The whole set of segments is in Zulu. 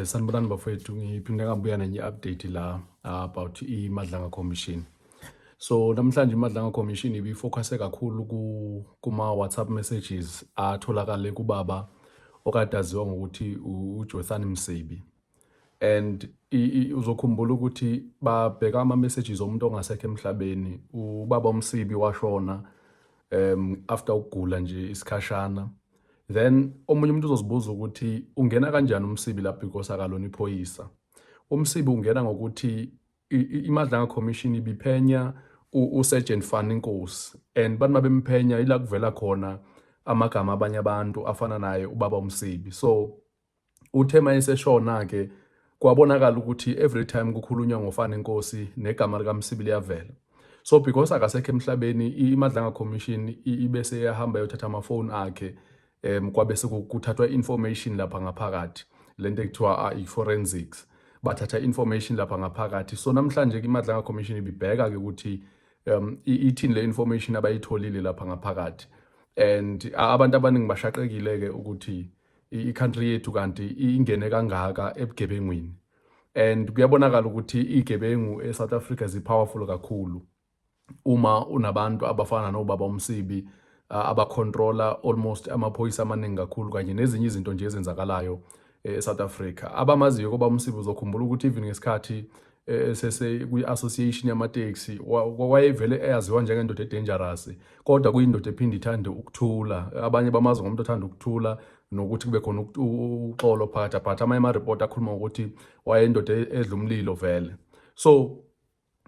Sanibonani bafowethu, ngiphinde ngabuya nenye i-update la about iMadlanga Commission. So namhlanje iMadlanga Commission ibifocuse kakhulu kuma WhatsApp messages atholakale kubaba okade aziwa ngokuthi uJothan Msibi. And uzokhumbula ukuthi babheka ama messages omuntu ongasekho emhlabeni. Ubaba uMsibi washona after ukugula nje isikhashana. Then omunye umuntu uzozibuza ukuthi ungena kanjani uMsibi lapho because akalona iphoyisa. UMsibi ungena ngokuthi iMadlanga Commission ibiphenya uSergeant Fani Nkosi, and bantu babemphenya ila kuvela khona amagama abanye abantu afana naye ubaba uMsibi. So uthe mayeseshona ke, kwabonakala ukuthi every time kukhulunywa ngoFani Nkosi, negama likaMsibi liyavela. So because akasekho emhlabeni, iMadlanga Commission ibese yahamba yothatha amafoni akhe, kwabe sekuthathwa information lapha ngaphakathi, lento ekuthiwa i-forensics. Bathatha information lapha ngaphakathi. So namhlanje ke iMadlanga Commission ibibheka ke ukuthi ithini le information abayitholile lapha ngaphakathi, and abantu abaningi bashaqekile ke ukuthi i-country yethu kanti ingene kangaka ebugebengwini, and kuyabonakala ukuthi igebengu eSouth Africa zi-powerful kakhulu uma unabantu abafana nobaba uMsibi abacontrola almost amaphoyisa amaningi kakhulu kanye nezinye izinto nje ezenzakalayo eSouth Africa. Abamaziyo kuba uMsibi, uzokhumbula ukuthi even ngesikhathi sese kwi-association yamateksi, wayevele eyaziwa njengendoda edangerous, kodwa kuyindoda ephinde ithande ukuthula. Abanye bamazi ngomuntu othanda ukuthula nokuthi kube khona uxolo phakathi, but amanye ama-report akhuluma ngokuthi wayeyindoda edla umlilo vele. So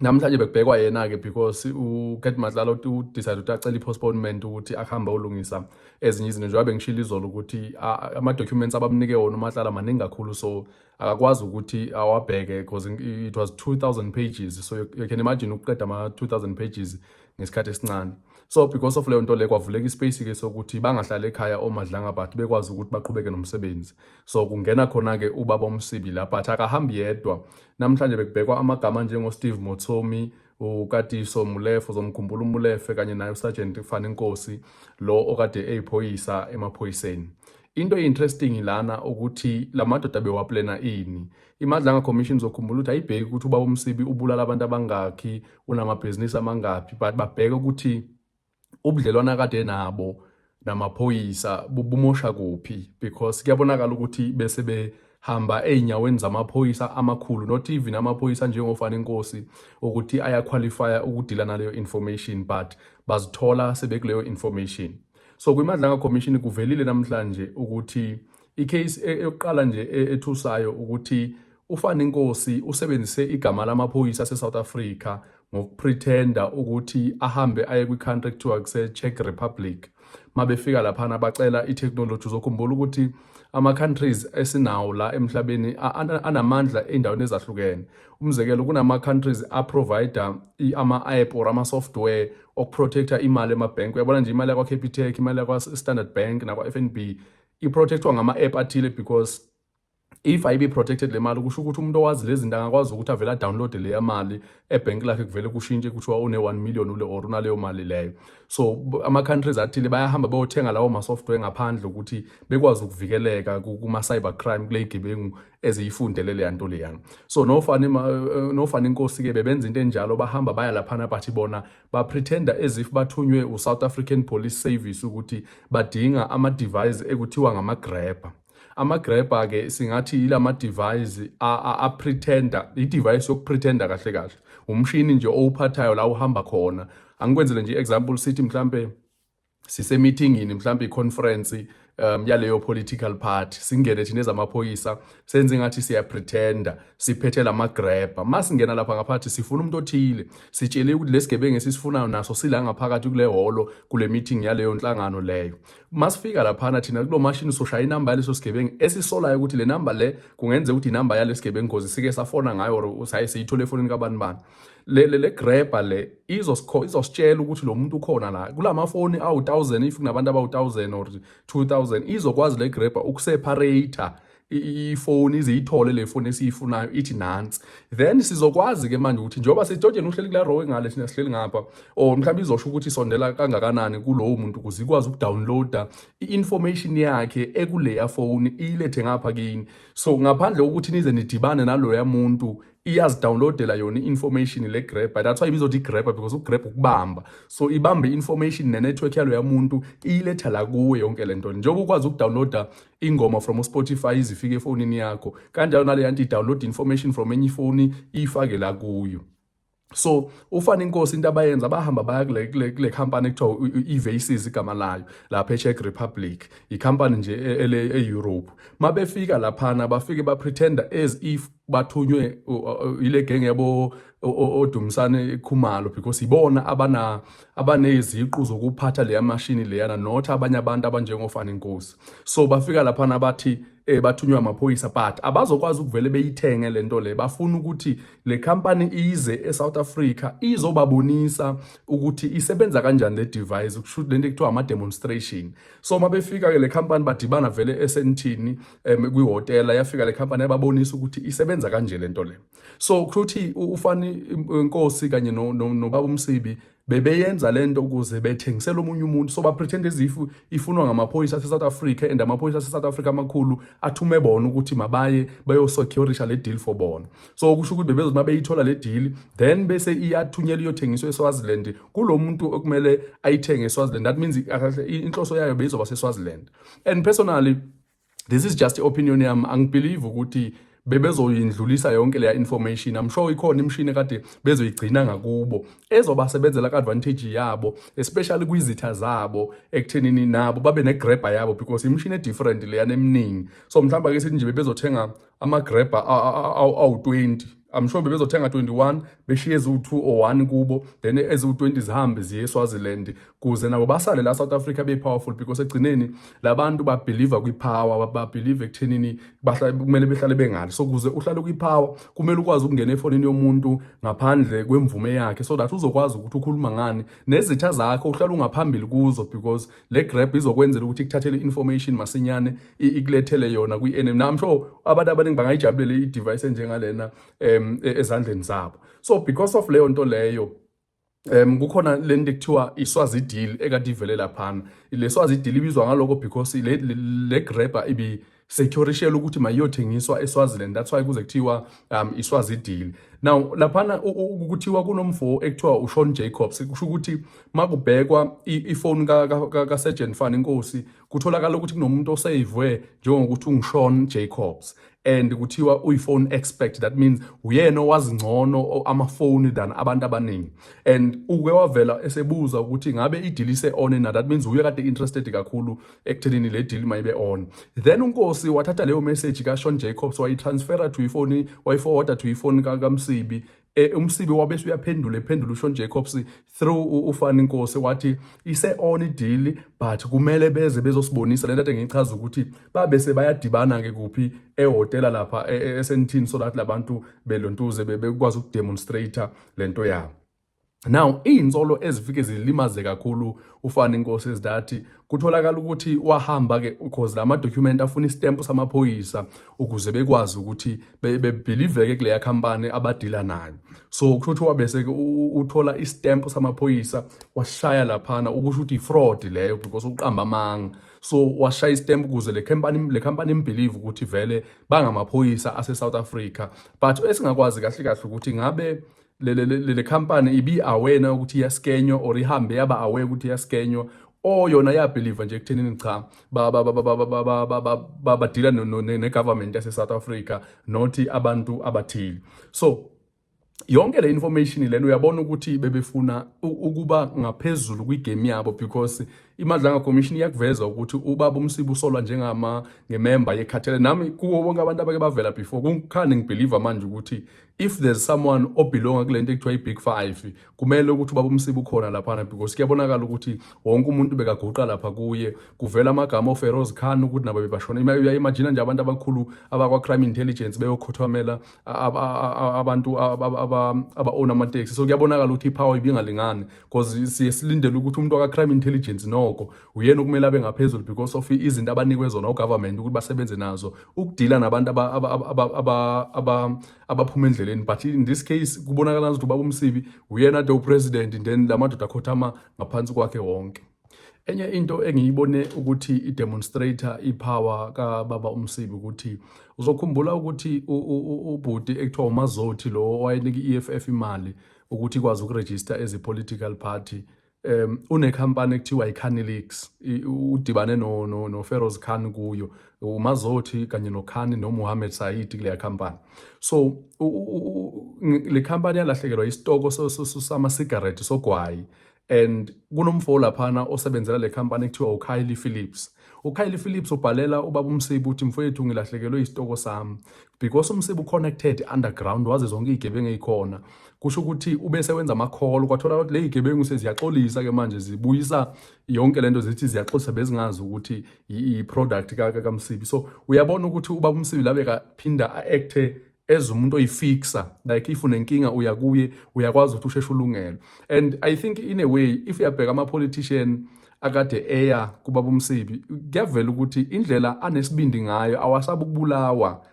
namhlanje bekubhekwa yena-ke because uCat Matlala udecide ukuthi acele i-postponement ukuthi akuhambe olungisa ezinye izinto, njengoba bengishilo izolo ukuthi ama-documents abamnike wona uMatlala maningi kakhulu, so akakwazi ukuthi awabheke because it was 2000 pages. So you can imagine ukuqeda ama-2000 pages ngesikhathi esincane. So because of leyo nto le, kwavuleka ispace-ke sokuthi bangahlali ekhaya oMadlanga, but bekwazi ukuthi baqhubeke nomsebenzi. So kungena khona-ke ubaba uMsibi la, but akahambi yedwa. Namhlanje bekubhekwa amagama njengo-Steve Motsomi, uKatiso Molefe, uzomkhumbula uMolefe, kanye naye uSergeant Fani Nkosi lo okade eyiphoyisa emaphoyiseni. Into e-interesting lana ukuthi la madoda bewaplana ini. IMadlanga Commission, uzokhumbula ukuthi ayibheki ukuthi ubaba uMsibi ubulala abantu abangakhi, unamabhizinisi amangaphi, but babheke ukuthi ubudlelwana kade nabo namaphoyisa bumosha kuphi, because kuyabonakala ukuthi bese behamba ey'nyaweni zamaphoyisa amakhulu, not even amaphoyisa njengoFani Nkosi ukuthi ayaqualifya ukudila naleyo information, but bazithola sebekuleyo information. So kwiMadlanga Commission kuvelile namhlanje ukuthi icase eyokuqala nje ethusayo ukuthi uFani Nkosi usebenzise igama lamaphoyisa ase-South Africa ngokupretenda ukuthi ahambe aye kwi-country ekuthiwa kuse-Czech Republic. Mabefika laphana bacela i-technology. Uzokhumbula ukuthi ama-countries esinawo la emhlabeni anamandla ey'ndaweni ezahlukene. Umzekelo, kunama-countries aprovida ama-app or ama-software okuprotecta imali emabhenki. Uyabona nje imali yakwa-Capitec, imali yakwa-Standard Bank nakwa-FNB iprotectwa ngama-app athile, because if ayibe protected le mali, kusho ukuthi umuntu owazi lezi zinto angakwazi ukuthi avele adownload leya mali ebhenki lakhe, kuvele kushintshe kuthiwa une-1 million ule or unaleyo mali leyo. So ama-countries athile bayahamba bayothenga lawo ma-software ngaphandle ukuthi bekwazi ukuvikeleka kuma-cyber crime, kule gebengu eziyifundele leya nto leyana. So noFani Nkosi-ke bebenza into enjalo, bahamba baya laphana, bathi bona bapretenda as if bathunywe u-South African Police Service ukuthi badinga ama-device ekuthiwa ngama-grabber. Ama-grabber ke singathi yilama device a-pretenda, i-device yokupretenda kahle kahle, umshini nje owuphathayo la uhamba khona. Angikwenzele nje example, sithi mhlambe sisemeetingini, mhlambe i-conference yaleyo political party, singene thina ezamaphoyisa, senze ngathi siyapretenda siphethe lama-grabber. Masingena lapha ngaphakathi sifuna umuntu othile, sitshele ukuthi lesigebengu esisifunayo naso sila ngaphakathi kule holo, kule meeting yaleyo nhlangano leyo. Masifika laphana thina kulo mashini soshaya inamba yaleso sigebengu esisolayo ukuthi le namba le kungenzeka ukuthi inamba yalesigebengu cause sike safona ngayo or saye siyithole efonini kabani bani. Le grabber le izositshela ukuthi lo muntu ukhona la kulamafoni awu-1000. If kunabantu abawu-1000 or 2000, izokwazi le grabber ukuseparate Ifoni iziyithole le foni esiyifunayo, ithi nansi, then sizokwazi ke manje ukuthi njengoba sitotsheni uhleli kula row engale, thina sihleli ngapha, or mhlawumbe izosho ukuthi isondela kangakanani kulowo muntu ukuze ikwazi ukudownloada i-information yakhe ekuleya phone, iyilethe ngapha kini. So ngaphandle kokuthi nize nidibane naloya muntu, iyazidownloadela yona i-information le grabber. That's why ibizwa i-grabber, because ugrab ukubamba. So ibambe i-information ne-network yaloya muntu, iyiletha la kuwe yonke le nto. Njengoba ukwazi ukudownloada ingoma from uSpotify izifike efonini yakho, kanjalo nale yanto i-download information from enye ifoni, iyifake la kuyo. So uFani Nkosi, into abayenza, bahamba baya kule company ekuthiwa i-Evases igama layo, lapha eCzech Republic, i-company nje e-Europe. Mabefika laphana, bafike bapretenda as if bathunywe ile genge yabo oDumsane Khumalo, because ibona abana abaneziqu zokuphatha leya mashini leyana, not abanye abantu abanjengoFani Nkosi. So bafika laphana bathi bathunywa amaphoyisa, but abazokwazi ukuvele beyithenge lento le. Bafuna ukuthi le company ize eSouth Africa izobabonisa ukuthi isebenza kanjani le device, kusho lento ekuthiwa ama demonstration. So mabefika ke le company, badibana vele eSandton kwihotela. Yafika le company, yababonisa ukuthi isebenza kanje lento le. So kusho uFani Nkosi kanye nobaba uMsibi bebeyenza lento ukuze bethengisele omunye umuntu. So bapretend as if ifunwa ngamaphoyisa ase-South Africa, and amaphoyisa ase-South Africa amakhulu athume bona ukuthi mabaye bayosecurisha le deal for bona. So kusho ukuthi bebezothi mabeyithola le deal, then bese iyathunyelwa, iyothengiswa eSwaziland kulo muntu okumele ayithenge eSwaziland. That means kahle inhloso yayo beyizoba seSwaziland. And personally, this is just i-opinion yami, angibelieve ukuthi bebezoyindlulisa yonke leya information. I'm sure ikhona imishini ekade bezoyigcina ngakubo ezobasebenzela ku-advantage yabo, especially kwizitha zabo, ekuthenini nabo babe negrabber yabo, because imishini e-different leyana eminingi. So mhlawumbe ake sithi nje bebezothenga ama-grabber awu-20, I'm sure bebezothenga 21, beshiye eziwu-2 or 1 kubo, then eziwu-20 zihambe ziye eSwaziland kuze nabo basale la South Africa be-powerful, because ekugcineni labantu babelieve kwi-power, babelieve ekuthenini kumele behlale bengali. So kuze uhlale kwi-power, kumele ukwazi ukungena efonini yomuntu ngaphandle kwemvume yakhe, so that uzokwazi ukuthi ukhuluma ngani nezitha zakho, uhlale ungaphambili kuzo, because le grab izokwenzela ukuthi ikuthathele i-information masinyane, ikulethele yona kwi-enemy. Now I'm sure abantu abaningi bangayijabulela i-device enjengalena ezandleni zabo. So because of leyo nto leyo, kukhona lento ekuthiwa iSwazi deal ekade ivele laphana. Le Swazi deal ibizwa ngaloko because le grabber ibi securishela ukuthi mayiyothengiswa eSwaziland. That's why kuze kuthiwa iSwazi deal. Now laphana kuthiwa kunomfo ekuthiwa uSean Jacobs. Kusho ukuthi makubhekwa ifoni ka Sergeant Fani Nkosi, kutholakala ukuthi kunomuntu osavwe njengokuthi unguSean Jacobs, and kuthiwa uyi-phone expert. That means uyena owazi ngcono amafoni than abantu abaningi, and uke wavela esebuza ukuthi ngabe i-deal ise-on na. That means uye kade interested kakhulu ekuthenini le deal mayibe on. Then uNkosi wathatha leyo message kaSean Jacobs, wayitransfera to ifoni, wayiforwarda to ifoni kaMsibi. UMsibi wabe uyaphendula, ephendula uSean Jacobs through uFani Nkosi, wathi ise on i-deal, but kumele beze bezosibonisa lento ade ngichaza ukuthi babe sebayadibana ke kuphi, ehhotela lapha eSandton, so that labantu belontuze bekwazi ukudemonstrate lento yabo. Now iy'nsolo ezifike zilimaze kakhulu uFani Nkosi is that kutholakala ukuthi wahamba ke, because lama document afuna istamp samaphoyisa ukuze bekwazi ukuthi bebelieveke kuleya company abadila nayo. So kusho ukuthi wabese ke uthola istamp samaphoyisa, washaya laphana, ukusho ukuthi i-fraud leyo, because uqamba amanga. So washaya istamp ukuze le company imbelieve ukuthi vele bangamaphoyisa ase South Africa. But esingakwazi kahle kahle ukuthi ngabe le company ibi aware na ukuthi iyaskenywa, or ihambe yaba aware ukuthi iyaskenywa, or yona yabelieve nje ekuthenini cha, badila ne-government yase South Africa, not abantu abathile. So yonke le information lena, uyabona ukuthi bebefuna ukuba ngaphezulu kwigame yabo, because iMadlanga Commission iyakuveza ukuthi ubaba uMsibi usolwa njengama ngemember yecartel. Nami kuwo bonke abantu abake bavela before, kukhani ngibelieve manje ukuthi if there's someone obelonga kule nto ekuthiwa i-Big Five, kumele ukuthi ubaba uMsibi ukhona laphana, because kuyabonakala ukuthi wonke umuntu bekaguqa lapha kuye. Kuvela amagama oFeroz Khan ukuthi nabo bebashona. Uya-imagine nje abantu abakhulu abakwa-crime intelligence beyokhothamela abantu aba-own amateksi. So kuyabonakala ukuthi ipower ibingalingani, because siye silindele ukuthi umuntu waka-crime intelligence noko noko uyena okumele abe ngaphezulu because of izinto abanikwe zona ugovernment ukuthi basebenze nazo ukudila nabantu abaphuma endleleni. But in this case kubonakala ukuthi ubaba uMsibi uyena ade upresident, then la madoda akhothama ngaphansi kwakhe wonke. Enye into engiyibone ukuthi i-demonstrate ipower kababa uMsibi ukuthi uzokhumbula ukuthi ubhuti ekuthiwa uMazothi lo owayenika i-EFF imali ukuthi ikwazi ukuregister as a political party, unekhampani ekuthiwa i-Canelix, udibane no Feroz Khan kuyo, uMazothi kanye noKhan noMohammed Said kuleya company. So le company yalahlekelwa isitoko sama cigarette sogwayi, and kunomfo laphana osebenzela le company ekuthiwa uKylie Phillips. uKylie Phillips ubhalela ubaba uMsibi uthi, "Mfowethu, ngilahlekelwe isitoko sami," because uMsibi uconnected underground, wazi zonke izigebengu ezikhona. Kusho ukuthi ubese wenza ama-call, kwathola ukuthi le zigebengu seziyaxolisa ke manje, zibuyisa yonke lento, zithi ziyaxolisa, bezingazi ukuthi i-product kaMsibi. So uyabona ukuthi ubaba uMsibi labe kaphinda a-acte as umuntu oyifixer, like if unenkinga uya kuye, uyakwazi ukuthi usheshe ulungelwe. And I think in a way, if uyabheka ama-politician akade eya kubaba uMsibi, kuyavela ukuthi indlela anesibindi ngayo, awasabi ukubulawa,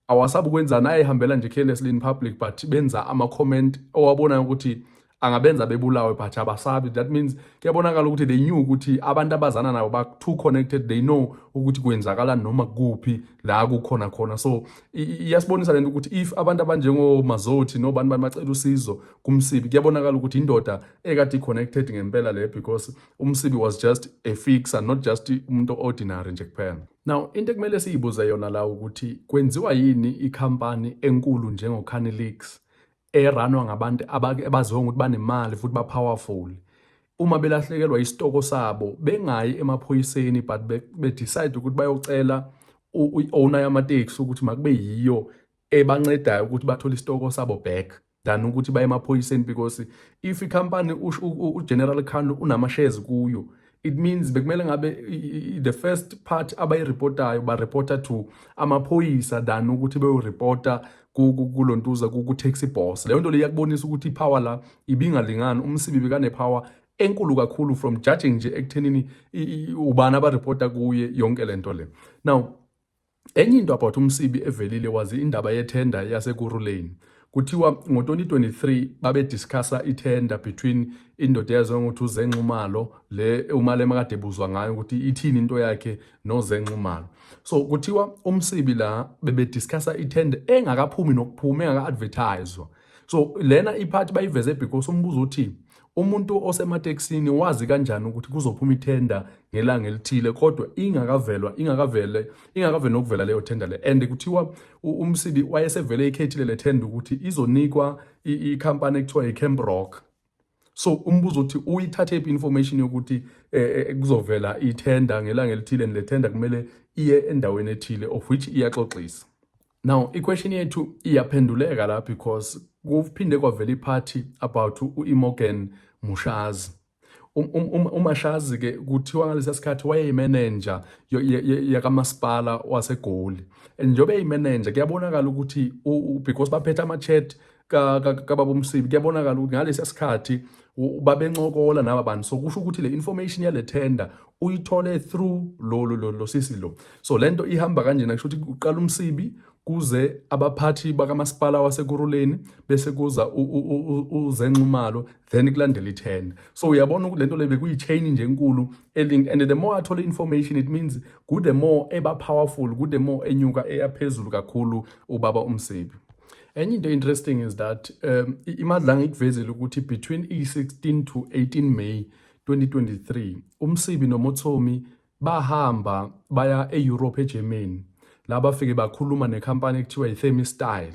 awasabi ukwenzani, ayihambela nje carelessly in public, but benza ama-comment owabonayo ukuthi angabenza bebulawe, but abasabi. That means kuyabonakala ukuthi they knew ukuthi abantu abazana nabo ba too connected, they know ukuthi kwenzakalani noma kuphi la kukhona khona. So iyasibonisa lento ukuthi if abantu abanjengoMazothi nobani bani bacela usizo kuMsibi, kuyabonakala ukuthi indoda ekade i-connected ngempela le, because uMsibi was just a fixer, not just umuntu ordinary nje kuphela. Now into ekumele siyibuze yona la ukuthi kwenziwa yini ikhampani enkulu njengo-Canelix erunwa ngabantu abaziwa ngokuthi banemali futhi ba-powerful, uma belahlekelwa isitoko sabo bengayi emaphoyiseni, but be-decide ukuthi bayocela i-owner yamateksi ukuthi makube yiyo ebancedayo ukuthi bathole isitoko sabo back than ukuthi baye emaphoyiseni? Because if ikhampani uGeneral Khan unama-shares kuyo, it means bekumele ngabe the first part abayireportayo bareporta to amaphoyisa than ukuthi beyoreporta kulontuza ku-taxi boss. Leyo nto le iyakubonisa ukuthi ipower la ibingalingani. UMsibi bekane-power enkulu kakhulu from judging nje ekuthenini ubani abareporta kuye yonke lento le. Now enye into about uMsibi evelile wazi indaba yethenda yaseKurhuleni. Kuthiwa ngo-2023 babediscussa ithenda between indoda eyaziwa ngokuthi uZenxumalo, le uMalema kade ebuzwa ngayo ukuthi ithini into yakhe noZenxumalo. So kuthiwa uMsibi la bebediscussa ithenda engakaphumi nokuphuma, engaka-advertiswa. So lena iphathi bayiveze because umbuzo uthi umuntu osematekisini wazi kanjani ukuthi kuzophuma ithenda ngelanga elithile kodwa ingakavelwa, ingakavele, ingakaveli nokuvela leyo tender le? And kuthiwa uMsibi wayesevele ikhethile le tender ukuthi izonikwa ikhampani ekuthiwa i-Camp Rock. So umbuzo uthi uyithathe phi information yokuthi kuzovela ithenda ngelanga elithile and le tender kumele iye endaweni ethile, of which iyaxoxisa? Now i-question yethu iyaphenduleka la because kuphinde kwavela iphathi about u-Imogen Mushazi. UMashazi ke kuthiwa ngalesa sikhathi wayeyimanager yakamasipala waseGoli, and njengoba eyimanager kuyabonakala ukuthi because baphethe ama-chat kababa uMsibi, kuyabonakala ukuthi ngalesa sikhathi babencokola naba bantu. So kusho ukuthi le information yale tender uyithole through lo sisi lo. So lento ihamba kanjena, kusho ukuthi uqala uMsibi, kuze abaphathi bakamasipala waseKurhuleni, bese kuza uZenxumalo, then kulandela ithenda. So uyabona ukuthi lento le bekuyi-chain nje enkulu elink, and the more athole information, it means good, the more eba powerful, good, the more enyuka eyaphezulu kakhulu ubaba uMsibi. Enye into interesting is that iMadlanga ikuvezile ukuthi between i-16 to 18 May 2023 uMsibi noMotsomi bahamba baya e-Europe, eGermany, la bafike bakhuluma nekhampani ekuthiwa i-Thermistyle.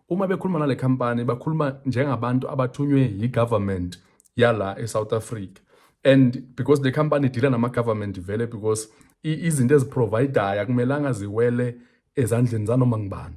Uma bekhuluma nale khampani, bakhuluma njengabantu abathunywe yi-government yala e-South Africa, and because the company idila nama-government vele, because izinto eziprovidayo akumelanga ziwele ezandleni zanoma ngubani,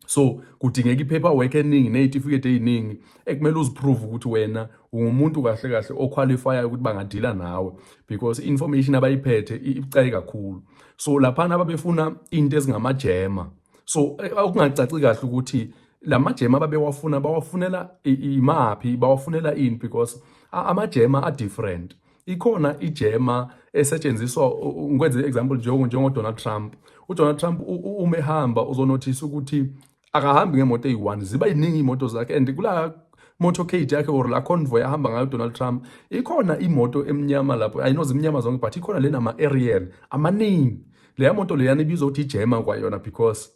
so kudingeka i-paperwork eningi ney'tifiketi ey'ningi ekumele uziprove ukuthi wena ungumuntu kahle kahle oqualifyayo ukuthi bangadila nawe, because i-information abayiphethe ibucayi kakhulu. So laphana babefuna into ezingamajammer. So okungacaci kahle ukuthi lamajammer ababewafuna bawafunela imaphi, bawafunela ini, because amajammer a-different. Ikhona i-jammer esetshenziswa, ngikwenze example, njengo Donald Trump. UDonald Trump uma ehamba uzonothisa ukuthi akahambi ngemoto eyi-one, ziba yiningi iy'moto zakhe, and kula motorcade yakhe or la convoy ahamba ngayo Donald Trump ikhona imoto emnyama lapho. I know zimnyama zonke, but ikhona lena ama-aerial amaningi. Leya moto leyana ibizwa ukuthi i-jammer kwayona, because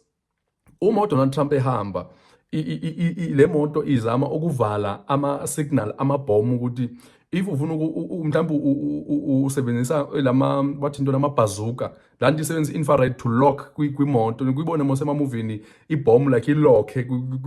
uma uDonald Trump ehamba le moto izama ukuvala ama-signal amabhomu, ukuthi if ufuna mhlawumbe usebenzisa lama, bathi into, lamabhazuka, laa nto isebenzisa infrared to lock kwimoto. Kuyibone mos emamuvini ibhomu like ilokhe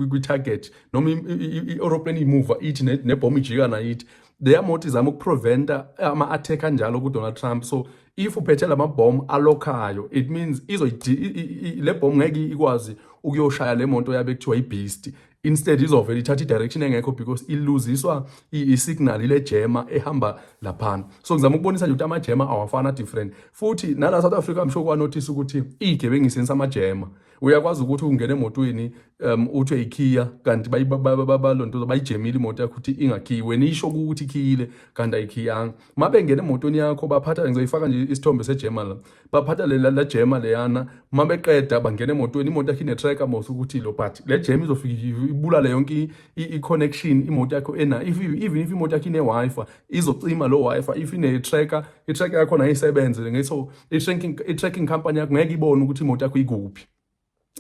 kwi-target, noma i-aeroplane imuva ithi nebhomu ijika nayithi. Leya moto izama ukupreventa ama-attack anjalo kuDonald Trump. So if uphethe lamabhomu alokhayo, it means le bhomu ngeke ikwazi ukuyoshaya le moto yabe kuthiwa i-beast. Instead izovela ithatha i-direction engekho because iluziswa i-signal ile jammer ehamba laphana. So ngizama ukubonisa nje ukuthi ama-jammer awafana, different. Futhi nala South Africa, I'm sure kwanothisa ukuthi iy'gebengu isebenzisa ama-jammer. Uyakwazi ukuthi ungene emotweni, uthi uyayikhiya, kanti balonto bayijemile imoto yakho ukuthi ingakhiyi. Wena isho ukuthi ikhiyile, kanti ayikhiyanga. Uma bengena emotweni yakho baphatha, ngizoyifaka nje isithombe se-jammer la, baphatha le la jammer leyana. Uma beqeda bangena emotweni, imoto yakho ine-tracker mos ukuthi lo, but le jammer izofika ibulale yonke i-connection imoto yakho ena. If even if imoto yakho ine-Wi-Fi, izocima lo Wi-Fi. If ine-tracker, i-tracker yakho ayisebenze ngeso i-tracking company yakho ngeke ibone ukuthi imoto yakho ikuphi.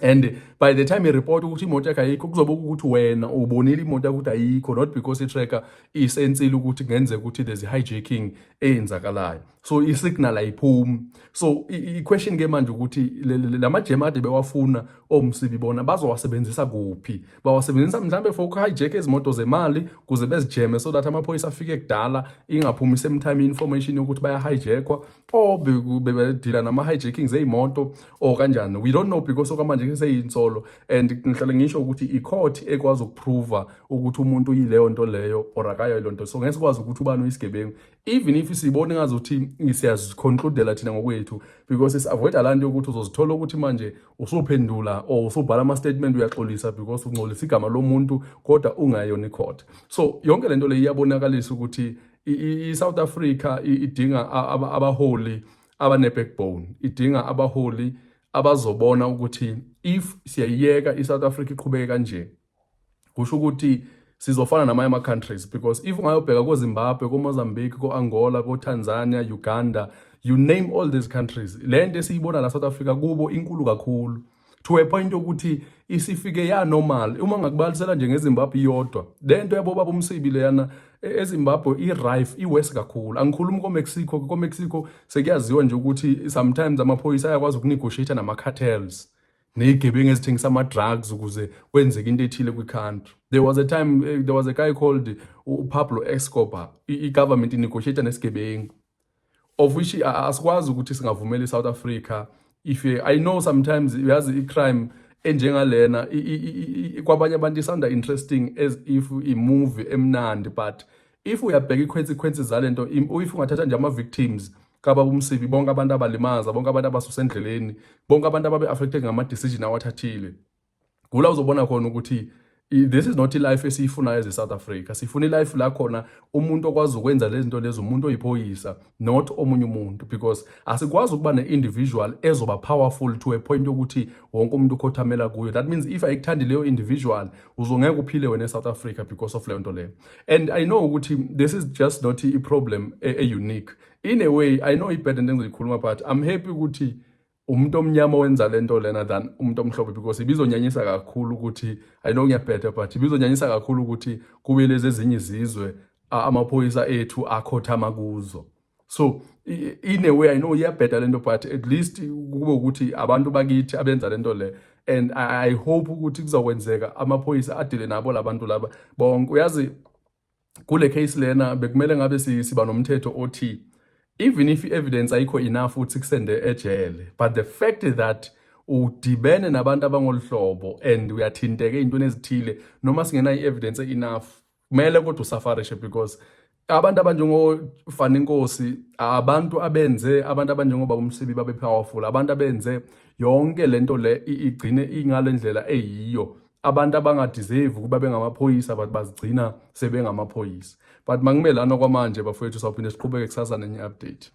And by the time i-report ukuthi imoto yakho ayikho, kuzobe ukuthi wena ubonile imoto yakho ukuthi ayikho, not because i-tracker isensile ukuthi kungenzeka ukuthi there's a hijacking eyenzakalayo. So i-signal ayiphumi. So i-question ke manje ukuthi lama-jammer ade bewafuna oMsibi bona bazowasebenzisa kuphi? Bawasebenzisa mhlambe for ukuhijack izimoto zemali kuze bezijeme so that amaphoyisa afike kudala, ingaphumi same time information yokuthi bayahijackwa, or bebedila nama-hijackings ey'moto or kanjani? We don't know, because okwamanje kuseyinsolo, and ngihlale ngisho ukuthi i-court ekwazi ukuprova ukuthi umuntu uyileyo nto leyo or akayo leyo nto. So ngeke sikwazi ukuthi ubani uyisigebengu, even if sibone ngazuthi siyaziconcludela thina ngokwethu, because si-avoida laa nto yokuthi uzozithola ukuthi manje usuphendula or usubhala ama-statement uyaxolisa because ungcolisa igama lomuntu kodwa ungayona i-court. So yonke le nto le iyabonakalisa ukuthi i-South Africa idinga abaholi abane-backbone, idinga abaholi abazobona ukuthi if siyayiyeka i-South Africa iqhubeke kanje, kusho ukuthi sizofana namanye ama-countries. Because if ungayobheka koZimbabwe, koMozambique, ko-Angola, ko-Tanzania, Uganda, you name all these countries, le nto esiyibona la South Africa kubo inkulu kakhulu to a point yokuthi isifike ya normal. Uma ngakubalisela nje ngeZimbabwe iyodwa le nto yabo baba uMsibi leyana, eZimbabwe i-rife i-worse kakhulu. Angikhulumi ko-Mexico. Ko-Mexico sekuyaziwa nje ukuthi sometimes amaphoyisa ayakwazi ukunegotiate nama-cartels ney'gebengu ezithengisa ama-drugs ukuze kwenzeke into ethile kwi-country. There was a time, there was a guy called uPablo Escobar, i-government inegotiate nesigebengu, of which asikwazi ukuthi singavumela i-South Africa. If I know sometimes, uyazi, i-crime enjengalena kwabanye abantu isanda interesting as if i-movie emnandi, but if uyabheka i-consequences zalento, if ungathatha nje ama-victims kababa uMsibi bonke, abantu abalimaza bonke, abantu abasusa endleleni bonke, abantu ababe-affected ngama-decision awathathile, kula uzobona khona ukuthi this is not i-life esiyifunayo as e-South Africa. Sifuna i-life la khona umuntu okwazi ukwenza lezi zinto lezi umuntu oyiphoyisa, not omunye umuntu, because asikwazi ukuba ne-individual ezoba powerful to a point yokuthi wonke umuntu ukhothamela kuyo. That means if ayikuthandi leyo individual, uzongeke uphile wena e-South Africa because of leyo nto leyo. And I know ukuthi this is just not i-problem e-unique in a way. I know ibad into engizoyikhuluma, but I'm happy ukuthi umuntu omnyama wenza lento lena than umuntu omhlophe, because ibizonyanyisa kakhulu ukuthi, I know ngiyabheda, but ibizonyanyisa kakhulu ukuthi kube lezi ezinye izizwe amaphoyisa ethu akhothama kuzo. So in a way, I know iyabheda lento, but at least kube ukuthi abantu bakithi abenza lento le. And I hope ukuthi kuzokwenzeka amaphoyisa adile nabo labantu laba bonke. Uyazi, kule case lena bekumele ngabe siba nomthetho othi even if i-evidence ayikho enough ukuthi kusende ejele, but the fact that udibene nabantu abangoluhlobo and uyathinteka ey'ntweni ezithile, noma singenayo i-evidence enough, kumele kodwa usufferishe, because abantu abanjengoFani Nkosi, abantu abenze abantu abanjengoba uMsibi babe powerful, abantu abenze yonke lento le igcine ingale ndlela eyiyo. Abantu abangadeserve ukuba bengamaphoyisa, but bazigcina sebengamaphoyisa. But mangimelana kwamanje, bafowethu, sawuphinde siqhubeke kusasa nenye update.